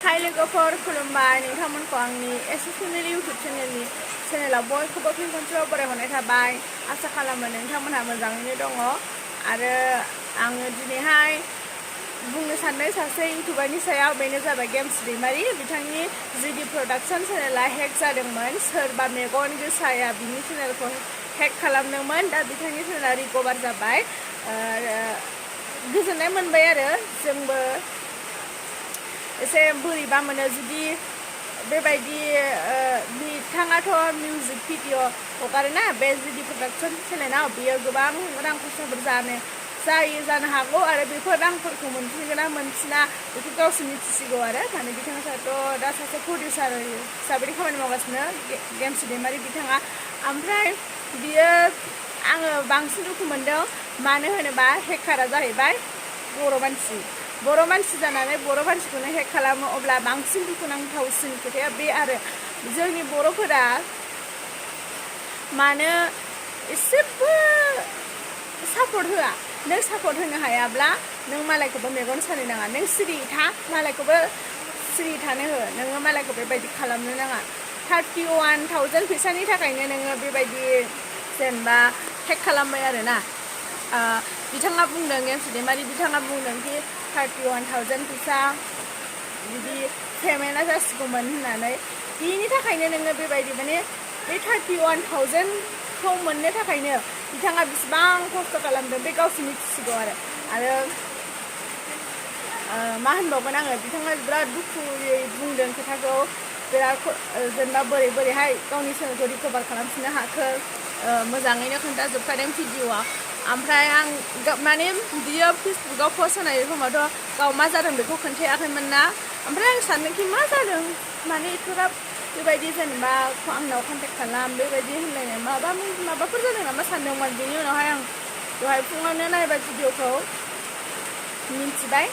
Hai लोगोफोर खुलुमबाय नोंथांमोनखौ आंनि एसेसनेल इउट्युब चेनेलाव बयखौबो फिन खनसेबाव बरायहरनाय थाबाय आसा खालामो नोंथांमोनहा मोजाङैनो दङ आरो आङो दिनैहाय बुंनो सानदों सासे इउट्युबारनि सायाव बेनो जाबाय गेमस्रि दाइमारि बिथांनि जिडि प्रडाक्शन चेनेला हेक जादोंमोन सोरबा मेगन गोसाया बिनि चेनेलखौ हेक खालामदोंमोन दा बिथांनि चेनेला रिकभार जाबाय गोजोननाय मोनबाय आरो जोंबो एसे बोरैबा मोनो जुदि बेबायदि बिथाङाथ' मिउजिक भिडिअ हगारोना बे जिडि प्रडाक्शन चेनेलाव बियो गोबां रां खरसाफोर जानो हागौ आरो बेफोर रांफोरखौ मोनफिनगोन ना मोनफिना बेखौ गावसो मिथिसिगौ आरो माने बिथाङाथ' दा सासे प्रडिउसार हिसाबै खामानि मावगासिनो गेमस्रि दाइमारि बिथाङा ओमफ्राय बियो आङो बांसिन दुखु मोनदों मानो होनोबा हेकारा जाहैबाय बर' मानसि जानानै बर' मानसिखौनो हेक खालामो अब्ला बांसिन दुखुनांथावसिन खोथाया बे आरो जोंनि बर'फोरा मानो एसेबो सापर्ट होआ नों सापर्ट होनो हायाब्ला नों मालायखौबो मेगन सानो नाङा नों सिरि था मालायखौबो सिरि थानो हो नोङो मालायखौ बेबायदि खालामनो नाङा 31,000 फैसानि थाखायनो नोङो बेबायदि जेनेबा हेक खालामबाय आरोना बिथाङा बुंदों गेमस्रि दाइमारि बिथाङा बुंदों कि 31,000 फैसा बिदि पेमेन्टआ जासिगौमोन होननानै बिनि थाखायनो नोङो बेबायदि माने बे 31,000खौ मोननो थाखायनो बिथाङा बेसेबां खस्थ' खालामदों बे गावसो मिथिसिगौ आरो मा होनबावगोन आङो बिथाङा बिराद दुखुयै बुंदों खोथाखौ बिराद जेनेबा बोरैहाय गावनि चेनेलखौ रिकभार खालामफिननो हाखो मोजाङैनो खोन्थाजोबखादों भिडिअ'आ ओमफ्राय आं माने बियो फेसबुकआव पस्ट होनाय समावथ' गाव मा जादों बेखौ खोन्थायाखैमोन ना ओमफ्राय आं सानदोंखि मा जादों माने एथ'ग्राब बेबायदि जेनेबा आंनाव कन्टेक्ट खालाम बेबायदि होनलायनाय माबाफोर जादों नामा सानदोंमोन बेनि उनावहाय आं दहाय फुङावनो नायबाय भिडिअ'खौ मिन्थिबाय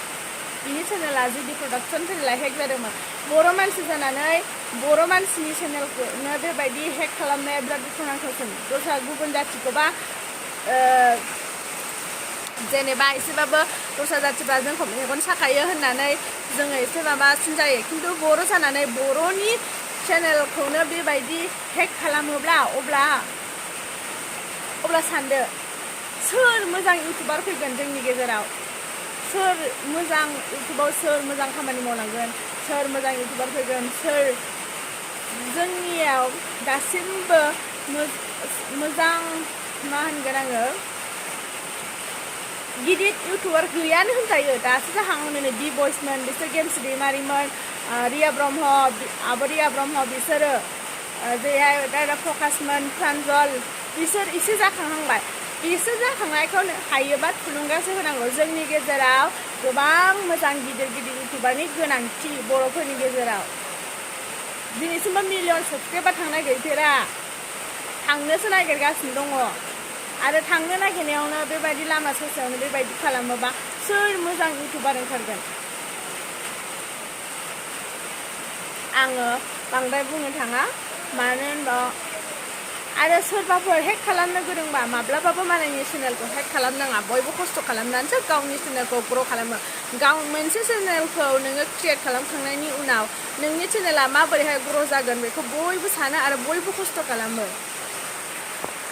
बिनि चेनेला जिडि प्रडाक्शन चेनेला हेक जादोंमोन बर' मानसि जानानै बर' मानसिनि चेनेलखौनो बेबायदि हेक खालामनाया बिराद दुखुनांथावसिन दस्रा गुबुन जाथिखौबा जेनेबा एसेबाबो दस्रा जाथिफ्रा जोंखौ मेगन साखायो होननानै जोङो एसे माबासिन जायो खिन्थु बर' जानानै बर'नि चेनेलखौनो बेबायदि हेक खालामोब्ला अब्ला सानदो सोर मोजां इउटिउबार फैगोन जोंनि गेजेराव सोर मोजां इउटिउबाव सोर मोजां खामानि मावलांगोन सोर मोजां इउटिउबार फैगोन सोर जोंनियाव दासिमबो मोजां मा होनगोन आङो गिदिर इउटिउबार गैयानो होनजायो दासो जाहांनो बि बयसमोन बिसोर गेमस्रि दाइमारिमोन रिया ब्रह्म आब' रिया ब्रह्म बिसोरो जेरैहाय दादा प्रकाशमोन प्रान्जल बिसोर एसे जाखांहांबाय बिसोर जाखांनायखौ हायोबा थुलुंगासो होनांगौ जोंनि गेजेराव गोबां मोजां गिदिर इउटिउबारनि गोनांथि बर'फोरनि गेजेराव दिनैसिमबो मिलियन साबस्क्राइबार थांनाय गैफेरा थांनोसो नागिरगासिनो दङ आरो थांनो नागिरनायावनो बेबायदि लामा ससेयावनो बेबायदि खालामोबा सोर मोजां इउटिउबार ओंखारगोन आङो बांद्राय बुंनो थाङा मानो होनबा आरो सोरबाफोर हेक खालामनो गोरोंबा माब्लाबाबो मालायनि चेनेलखौ हेक खालामनाङा बयबो खस्थ' खालामनानैसो गावनि चेनेलखौ ग्र' खालामो मोनसे चेनेलखौ नोङो क्रिएट खालामखांनायनि उनाव नोंनि चेनेला माबोरैहाय ग्र' जागोन बेखौ बयबो सानो आरो बयबो खस्थ' खालामो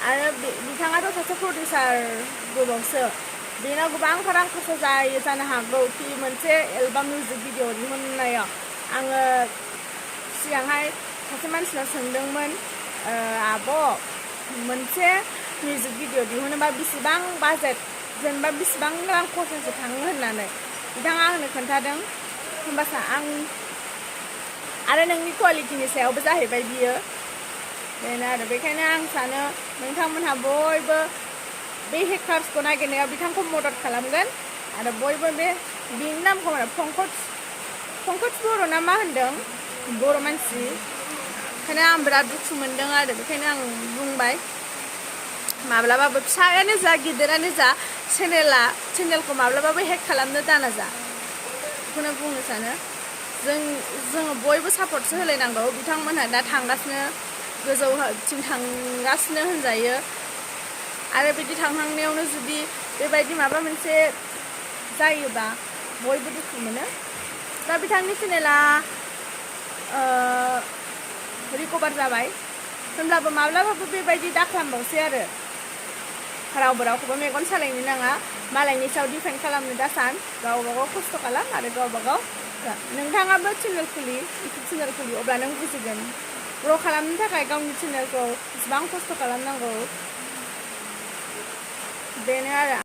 आरो बिथाङाथ' सासे प्रडिउसार गोबावसो बेनाव गोबां रां खरसा जानो हागौ कि मोनसे एलबाम मिउजिक भिडिअ दिहुननायाव आङो सिगांहाय सासे मानसिनाव सोंदोंमोन आब' मोनसे मिउजिक भिडिअ दिहुनोबा बेसेबां बाजेट जेनेबा बेसेबां रां खरसासो थाङो होननानै बिथाङा आंनो खोन्थादों होमबासो आं आरो नोंनि कुवालिटिनि सायावबो जाहैबाय बियो बेनो आरो बेखायनो आं सानो नोंथांमोनहा बयबो बे हेकार्सखौ नागिरनायाव बिथांखौ मदद खालामगोन आरो बयबो बिनि नामखौ पंकज बर' ना मा होनदों बर' मानसि ओंखायनो आं बिराद दुखु मोनदों आरो बेखायनो आं बुंबाय माब्लाबाबो फिसायानो जा गिदिरानो जा चेनेलखौ माब्लाबाबो हेक खालामनो दाना जा बेखौनो बुंनो सानो जोङो बयबो सापर्टसो होलायनांगौ बिथांमोनहा दा थांगासिनो गोजौथिं थांगासिनो होनजायो आरो बिदि थांहांनायावनो जुदि बेबायदि माबा मोनसे जायोबा बयबो दुखु मोनो दा बिथांनि चेनेला रिकभार जाबाय होनब्लाबो माब्लाबाबो बेबायदि दाखालामबावसै आरो रावबो रावखौबो मेगन सालायनो नाङा मालायनि सायाव डिपेन्ड खालामनो दासान गावबा गाव खस्थ' खालाम आरो गावबा गाव नोंथाङाबो चेनेल खुलि इउटुब चेनेल खुलि अब्ला नों बुजिगोन ग्र' खालामनो थाखाय गावनि चेनेलखौ बेसेबां खस्थ' खालामनांगौ बेनो आरो